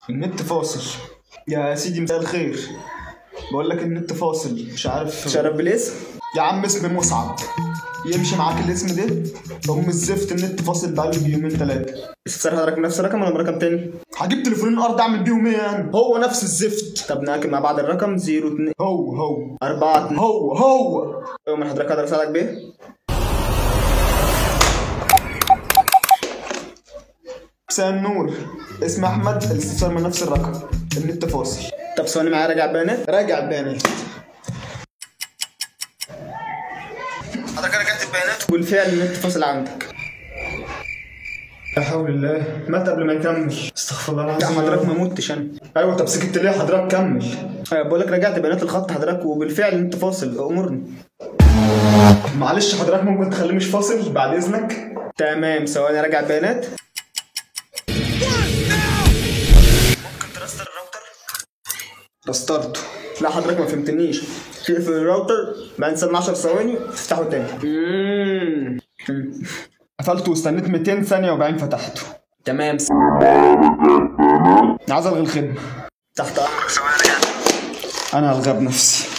النت فاصل يا سيدي. مساء الخير، بقول لك النت فاصل، مش عارف. شرف بالاسم يا عم، اسمي مصعب، يمشي معاك الاسم ده؟ ام الزفت، النت فاصل بقاله يومين ثلاثة. استفسار حضرتك نفس الرقم ولا رقم تاني؟ هجيب تليفونين ارض اعمل بيهم ايه يعني؟ هو نفس الزفت. طب ناكل مع بعض الرقم 02 هو هو 4 2 هو هو. ايوه، من حضرتك اقدر اساعدك بايه؟ مساء النور، اسمي احمد، الاستفسار من نفس الرقم، النت فاصل. طب ثواني معايا، راجع بيانات. راجع البيانات. حضرتك رجعت البيانات وبالفعل النت فاصل عندك. لا حول الله، مات قبل ما يكمل، استغفر الله العظيم. لا حضرتك ما متش انا. ايوه، طب سكت ليه حضرتك؟ كمل. ايوه بقول لك رجعت بيانات الخط حضرتك وبالفعل النت فاصل، امرني. معلش حضرتك ممكن تخليه مش فاصل بعد اذنك؟ تمام، ثواني راجع البيانات. ممكن ت restart ال router؟ رسترته. لا حضرتك ما فهمتنيش، تقفل الراوتر بعد استنى 10 ثواني تفتحه تاني. قفلته واستنيت 200 ثانية وبعدين فتحته. تمام. عايز الغي الخدمة. تحت امرك، ثواني. انا هلغيها بنفسي.